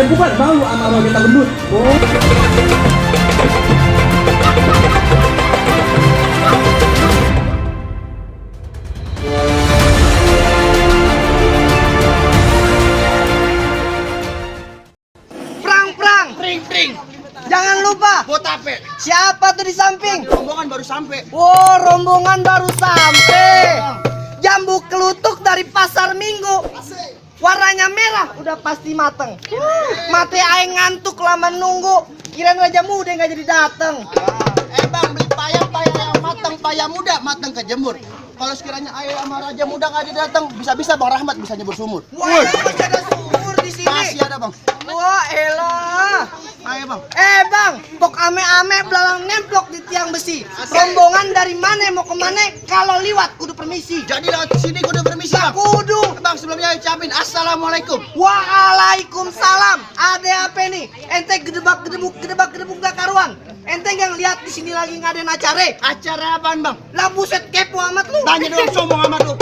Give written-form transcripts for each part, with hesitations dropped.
Saya bukan malu sama orang kita gendut. Prang. Pring. Jangan lupa. Buat apa? Siapa tuh di samping? Rombongan baru sampai. Wow, rombongan baru sampai. Jambu kelutuk dari pasar Minggu. Warnanya merah, udah pasti mateng. Mate aing ngantuk lama nunggu. Kirain Raja Muda nggak jadi dateng. Bang, beli payah yang matang, payah muda matang kejemur. Kalau sekiranya ayah sama Raja Muda nggak ada datang, bisa-bisa Bang Rahmat bisa nyebur sumur. Wah, masih ada sumur di sini. Masih ada Bang. Wah, elah. Ayo Bang. Bang, pok ame-ame belalang nemplok di tiang besi. Rombongan dari mana mau kemana? Kalau liwat kudu permisi. Jadi lewat sini kudu permisi Bang. Kudu. Bang, sebelumnya ucapin assalamualaikum. Waalaikumsalam. Ada apa nih? Ente gedebak gedebuk gak karuan. Ente yang lihat di sini lagi ngadain acara. Acara apaan Bang? Lah buset kepo amat lu. Tanya dong sombong amat lu.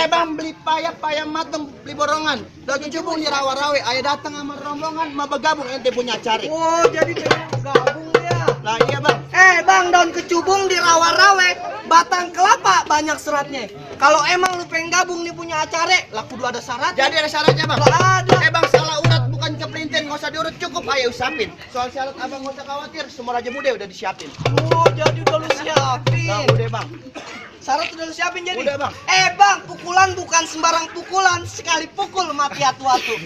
Bang, beli payah mateng, beli borongan. Daging cubung di rawa-rawe. Ayah datang sama rombongan mau bergabung ente punya acara. Oh, jadi pengen gabung ya. Lah iya Bang. Bang, daun kecubung di rawa-rawe, batang kelapa banyak seratnya. Kalau emang lu pengen gabung nih punya acara, lah kudu ada syarat. Jadi ada syaratnya Bang. Lah ada. Bang, salah urat bukan kepelintir, nggak usah diurut, cukup ayo usapin. Soal syarat abang nggak usah khawatir, semua Raja Muda udah disiapin. Oh, jadi udah lu siapin. Nah, udah Bang. Syarat udah lu siapin jadi? Udah Bang. Bang, pukulan bukan sembarang pukulan, sekali pukul mati atu-atu.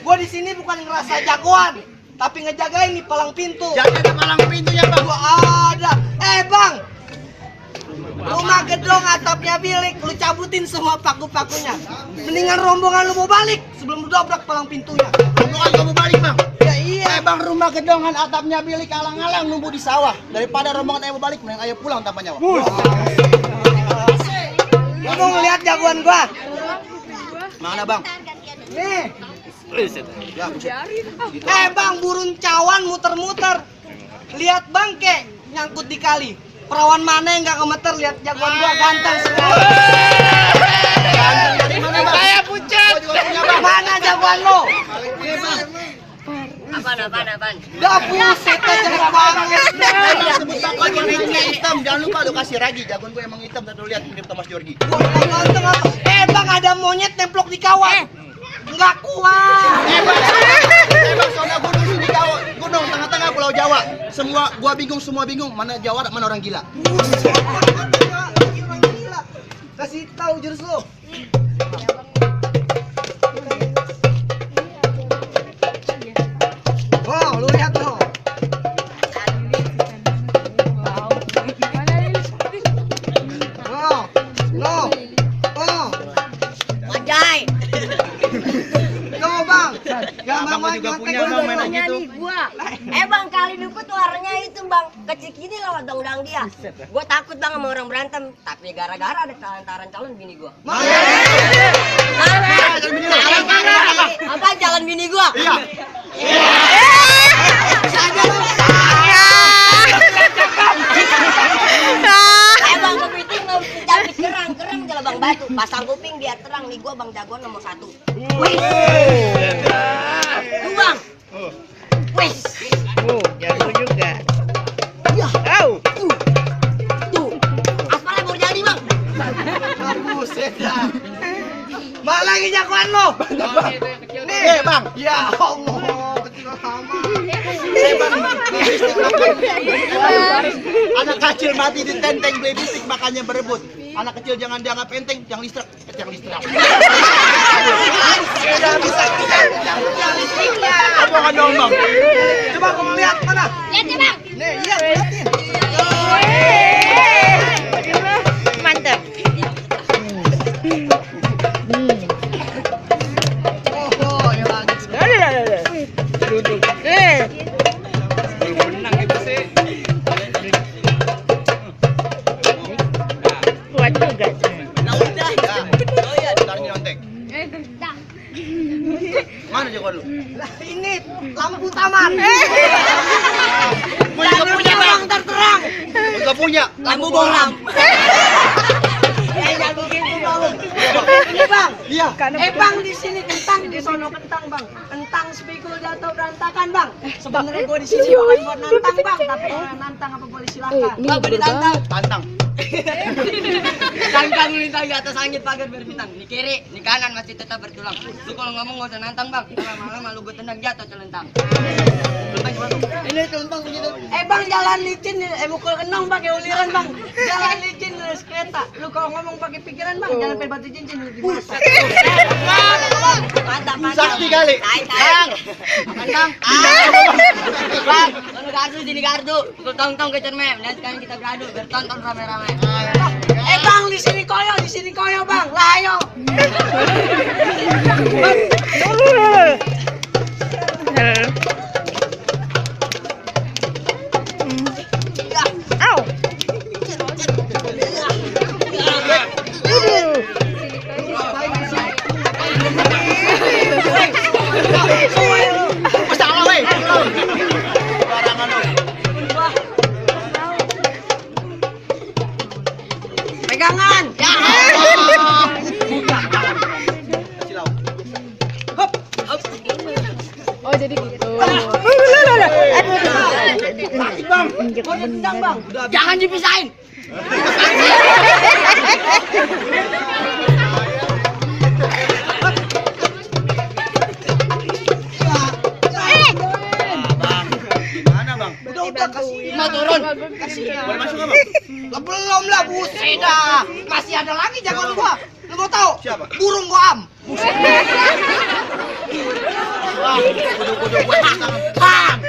Gua di sini bukan ngerasa jagoan, tapi ngejagain nih palang pintu. Jadi ada palang pintunya Bang. Gua ada. Bang, rumah gedong atapnya bilik, lu cabutin semua paku-pakunya. Mendingan rombongan lu mau balik sebelum lu dobrak palang pintunya. Rombongan kamu balik Bang. Ya iya. Bang, rumah gedongan atapnya bilik alang-alang nunggu di sawah. Daripada rombongan ayo balik, mending ayo pulang tanpa nyawa. Lu mau ngeliat jagoan gua? Mana Bang? Nih. Ya, buset. Gitu. Bang, burung cawan muter-muter. Lihat bangke nyangkut di kali. Perawan mana yang gak kemeter lihat jagoan gua ganteng sekali. Ganteng dari mana Bang? Saya pucat. Gua juga punya Bang. Mana jagoan lo? Ini Bang. Apaan? Dah buset jelek banget. Sebut Bang lagi warnanya hitam. Jangan lupa lu kasih Ragi. Jagoan gua emang hitam, tuh lihat mirip Thomas Jorgi. Gua ganteng apa? Bang, ada monyet nemplok di kawah. Nggak kuat. Bang, soalnya gunung sini Jawa. Gunung tengah-tengah Pulau Jawa. Semua bingung. Mana Jawa, mana orang gila. Buset, gila. Kasih tahu jurus lo. Oh, lu lihat lo. Wajai. Bang. Abang juga punya Bang mainan gitu. Nih gua. Bang, kali dulu tuh warnanya itu Bang. Kecil gini lewat dong dia. Gua takut Bang sama orang berantem, tapi gara-gara ada taran calon bini gua. Mana? Apa calon bini gua? Iya. Bang, kepiting mau capit kerang jalan Bang batu. Pasang kuping biar terang nih gua Bang jagoan nomor 1. Lu Bang. Wis. Jago juga. Ya. Au. Tuh. Aspalnya baru jadi Bang. Buset dah. Mana lagi jagoan lo? Nih Bang. Ya Allah, kecil amat. Anak kecil mati di tenteng beli bisik makanya berebut. Anak kecil jangan dianggap enteng, yang listrik. Udah bisa yang listriknya. Apa dong Bang? Coba kamu lihat mana? Lihat ya Bang. Nih, iya, liatin. Mantap. Oh, ya bagus. Duduk. Kuat juga. Mana jagoan lu? Lah ini lampu taman. Gua juga punya Bang. Terterang. Gua punya Lampu bolam. Jago gitu kamu. Ini Bang. Iya. Bang, di sini kentang, di sono kentang, Bang. Kentang spikul jatuh berantakan, Bang. Sebenarnya gua di sini bukan buat nantang, Bang, tapi kalau nantang apa boleh silakan. Apa ditantang? Tantang. Tantang lintang di atas langit pagar berbintang. Di kiri, di kanan masih tetap bertulang. Lu kalau ngomong gak usah nantang, Bang. Lama-lama lu gue tendang jatuh celentang. Ini tentang begitu. Bang, jalan licin, mukul kenong pakai uliran, Bang. Jalan licin terus kereta. Lu kalau ngomong pakai pikiran, Bang, jangan pakai batu cincin lu dimasak. Mantap, mantap. Sakti kali. Bang. Bang. Bang, kalau gardu jadi gardu. Pukul tong-tong ke cermem. Dan sekarang kita beradu bertonton rame-rame. Bang, di sini koyo, Bang. Lah ayo. Salah weh. Barangan lu. Pegangan. Silau. Oh jadi gitu. Bang, gua tendang, Bang. Jangan dipisahin. Mana bang? Udah kasih. Mau turun. Boleh masuk nggak bang? Lah belum lah, buset dah. Masih ada lagi jagoan gua. Lu mau tahu? Siapa? Burung goam. Kudu gua tantang.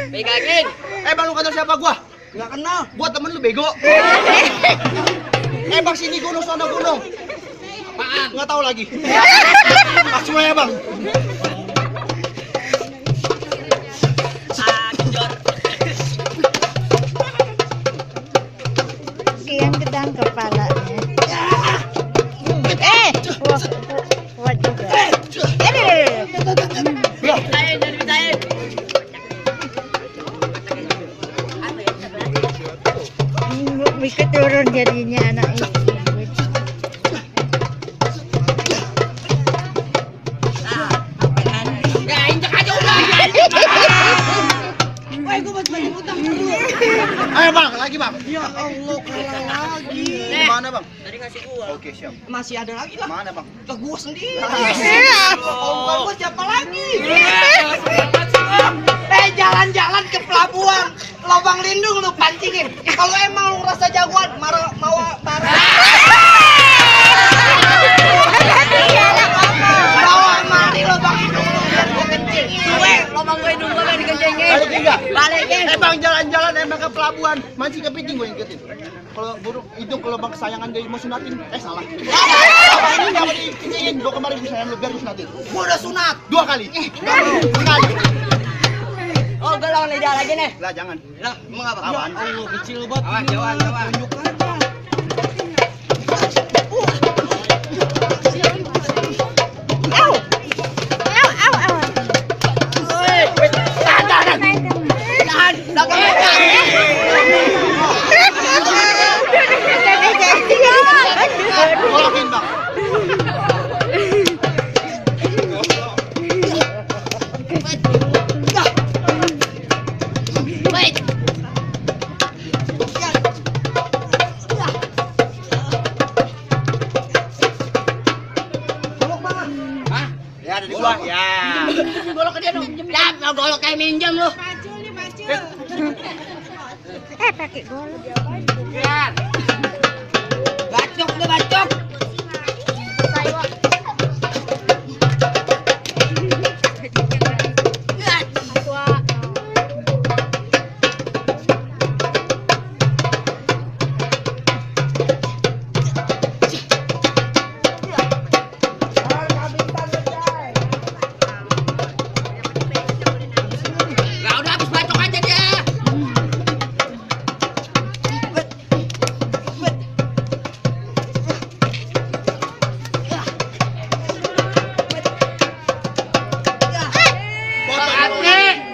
Pegangin. Bang lu kata siapa gua? Enggak kenal. Gua temen lu bego. Bang sini gunung sana gunung. Apaan? Nggak tahu lagi. Langsung aja bang. Anjor. Yang gedang kepalanya. Kuat juga. Pisahin, jangan pisahin. Bisa turun jadinya anak itu. Ya injek aja udah. Woi, gua bantu utang dulu. Ayo bang, lagi bang. Ya Allah, kalah lagi. Mana bang? Tadi ngasih gua. Oke siap. Masih ada lagi lah. Mana bang? Ke gua sendiri. Kalau bukan gua siapa lagi? Jalan-jalan ke pelabuhan, lubang lindung lu pancingin. Kalau emang lu ngerasa jagoan, mau bawa mari lubang lindung lu biar gua kencingin. Lobang gue hidung gue dikencengin. Balikin nggak? Balikin. Bang jalan-jalan emang ke pelabuhan, mancing kepiting gue ngikutin. Kalau burung hidung kalau bang kesayangan dia mau sunatin, salah. Ini nggak mau dikencingin, gua kemarin disayang lu biar lu sunatin. Gua udah sunat. 2 kali. Sekali. Oh, gue lawan lidah lagi nih. Lah jangan. Lah, emang apa? Apaan? Allah, kecil banget. Awan, jauhan, jauhan. Tunjuk aja. Golokin bang. Ya ada di gua. Ya. Golok ke dia dong. Ya, mau golok kayak minjem lu. Pakai golok. Ya. Bacok deh, bacok. Nah, udah habis bacok aja dia.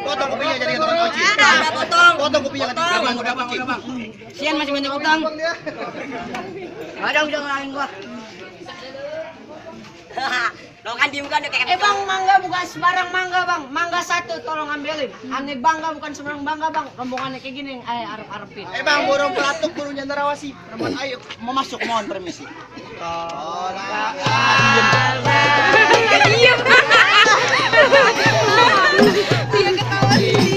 Potong kupingnya jadi tukang cuci. Udah potong. Potong kupingnya jadi Udah bang, tukang udah bang, cuci. udah bang. Sian masih banyak utang. Gak ada udah ngalahin gua. Lo kan diem kan kayak Bang, mangga bukan sembarang mangga bang. Mangga satu tolong ambilin. Aneh bangga bukan sembarang bangga bang. Rombongannya kayak gini, arep-arepin. Bang, burung pelatuk, burung cendrawasih. Teman, ayo, mau masuk, mohon permisi. diem. Dia ketawa sendiri.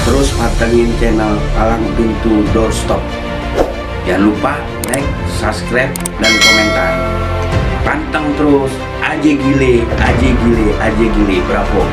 Terus pantengin channel Palang Pintu Doorstop. Jangan lupa like, subscribe, dan komentar. Pantang terus, aja gile, bravo.